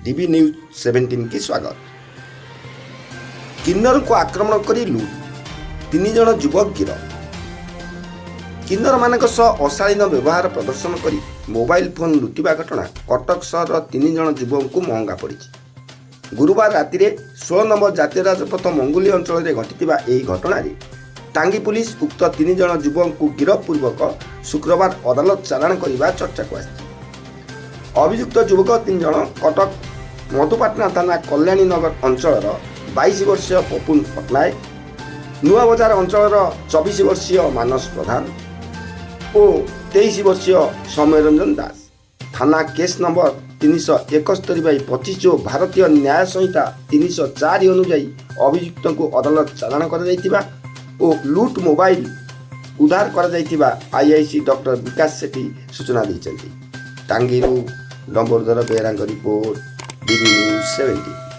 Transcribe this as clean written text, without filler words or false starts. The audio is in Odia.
ଡିବି ନ୍ୟୁଜ୍ 17 କି ସ୍ୱାଗତ। କିନ୍ନରଙ୍କୁ ଆକ୍ରମଣ କରି ଲୁଟ୍, ତିନି ଜଣ ଯୁବକ ଗିରଫ। କିନ୍ନରମାନଙ୍କ ସହ ଅଶାଳୀନ ବ୍ୟବହାର ପ୍ରଦର୍ଶନ କରି ମୋବାଇଲ ଫୋନ୍ ଲୁଟିବା ଘଟଣା କଟକ ସହରର ତିନି ଜଣ ଯୁବକଙ୍କୁ ମହଙ୍ଗା ପଡ଼ିଛି। ଗୁରୁବାର ରାତିରେ 16 ନମ୍ବର ଜାତୀୟ ରାଜପଥ ମଙ୍ଗୁଲି ଅଞ୍ଚଳରେ ଘଟିଥିବା ଏହି ଘଟଣାରେ ଟାଙ୍ଗୀ ପୁଲିସ ଉକ୍ତ ତିନି ଜଣ ଯୁବକଙ୍କୁ ଗିରଫ ପୂର୍ବକ ଶୁକ୍ରବାର ଅଦାଲତ ଚାଲାଣ କରିବା ଚର୍ଚ୍ଚାକୁ ଆସିଛି। ଅଭିଯୁକ୍ତ ଯୁବକ ତିନି ଜଣ କଟକ ମଧୁପାଟଣା ଥାନା କଲ୍ୟାଣୀ ନଗର ଅଞ୍ଚଳର 22 ବର୍ଷୀୟ ପପୁନ ପଟ୍ଟନାୟକ, ନୂଆ ବଜାର ଅଞ୍ଚଳର 24 ବର୍ଷୀୟ ମାନସ ପ୍ରଧାନ ଓ 23 ବର୍ଷୀୟ ସୌମ୍ୟରଞ୍ଜନ ଦାସ। ଥାନା କେସ୍ ନମ୍ବର 371/25 ଓ ଭାରତୀୟ ନ୍ୟାୟ ସଂହିତା 304 ଅନୁଯାୟୀ ଅଭିଯୁକ୍ତଙ୍କୁ ଅଦାଲତ ଚାଲାଣ କରାଯାଇଥିବା ଓ ଲୁଟ୍ ମୋବାଇଲ ଉଦ୍ଧାର କରାଯାଇଥିବା ଆଇଆଇସି ଡକ୍ଟର ବିକାଶ ସେଠୀ ସୂଚନା ଦେଇଛନ୍ତି। ଟାଙ୍ଗିରୁ ଡମ୍ବରୁଧର ବେହେରାଙ୍କ ରିପୋର୍ଟ, ଡିବି ନ୍ୟୁଜ୍ 17।